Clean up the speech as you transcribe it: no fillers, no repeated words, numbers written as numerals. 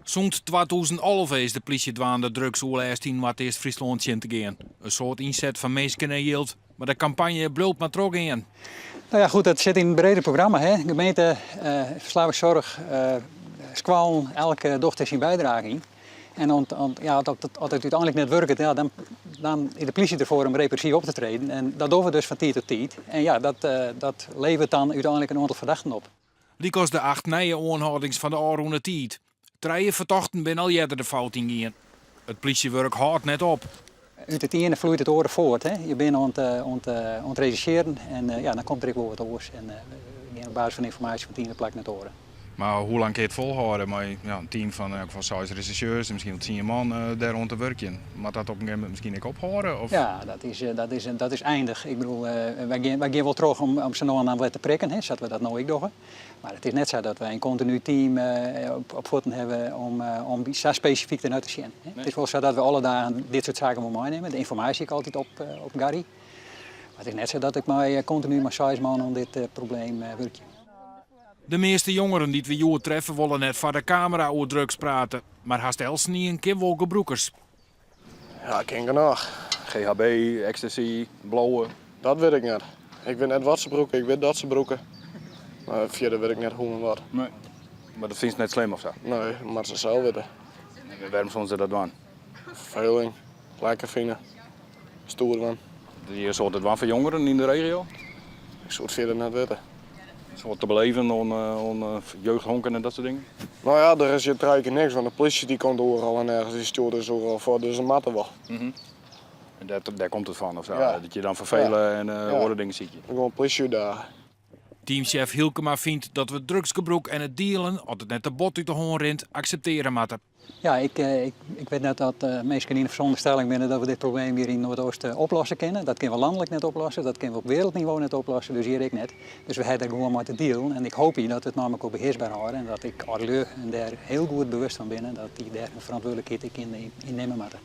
Sûnt 2011 is de plysje dwaande drugsoerlêst yn Noardeast-Fryslân tsjin te gean. In soad ynset fan minsken en jild, mar de kampanje bliuwt mar trochgean. Nou ja, goed, dat sit yn it brede programma. Hè. Gemeente, ferslavingszorg, skoallen, elk docht dêr syn bydrage yn. En ja, as it úteinlik net wurket, ja, dan is de plysje derfoar om repressyf op te treden. En dat dogge we dus fan tiid tot tiid. En ja, dat leveret dan úteinlik in oantal ferdachten op. Lykas de acht nije oanhâldings fan de ôfrûne tiid. Trije fertochten binne al earder de fout yngien. It plysjewurk hâldt net op. Ut it iene floeit it oare fuort. Hè. Je binne oan it regissearjen en ja, dan komt der ek wol wat oars. En we gean op basis fan ynformaasje fan it iene plak nei it oare. Mar hoe lang kin je it folhâlde mei in team fan seis resjersjeurs en miskien wol tsien man dêr oan te wurkjen? Moat dat op in gegeven momint miskien ek ophâlde? Of? Ja, dat is eindich. Ik bedoel, wy gean wol troch om sa no en dan wer te prikken, hè, sa't we dat no ek dogge. Mar it is net sa dat wy in kontinu team op fuotten hawwe om sa spesifyk dernei te sjen. It is wol sa dat we alle dagen dit soart saken wol meinimme, de ynformaasje ek altyd op garry. Mar it is net sa dat ik mei kontinu mei seis man oan dit probleem wurkje. De measte jongeren dy't we hjoed treffe wolle net foar de kamera oer drugs prate, mar hast eltsenien ken wol gebrûkers. Ja, ik ken genôch. GHB, ecstasy, blowen. Dat wit ik net. Ik wit net wat se brûke, ik wit dat se brûke. Mar fierder wit ik net hoe en wat. Nee. Mar dat fynst net slim of sa? Nee, moatte se sels witte. En wêrom soene se dat dwaan? Ferfeling, lekker fine, stoer dwaan. Is hjir in soad te dwaan foar jongeren yn de regio? Ik soe it fierder net witte. In soad te beleven oan jeugdhonken en dat soart dingen? No ja, der is hjir trije kear niks, want de plysje dy komt oeral en ergens, dy stjoert ús oeral foar, dus dat moat der wol. En dêr komt it fan of sa? Dat je dan ferfele en oare dingen sykje? Gewoan plysje útdage. Teamsjef Hylkema fynt dat we drugsgebrûk en it dealen, as it net te bot út de hân rint, akseptearje moatte. Ja, ik wit net dat minsken yn de ferûnderstelling binne dat we dit probleem hjir yn Noardoost oplosse kinne. Dat kinne we lanlik net oplosse, dat kinne we op wereldnivo net oplosse, dus hjir ek net. Dus we hawwe dêr gewoan mei te dealen en ik hoopje dat we it mei mekoar behearsber hâlde en dat ek âldelju dêr hiel goed bewust fan binne dat dy dêr hun ferantwurdlikheid ek yn nimme moatte.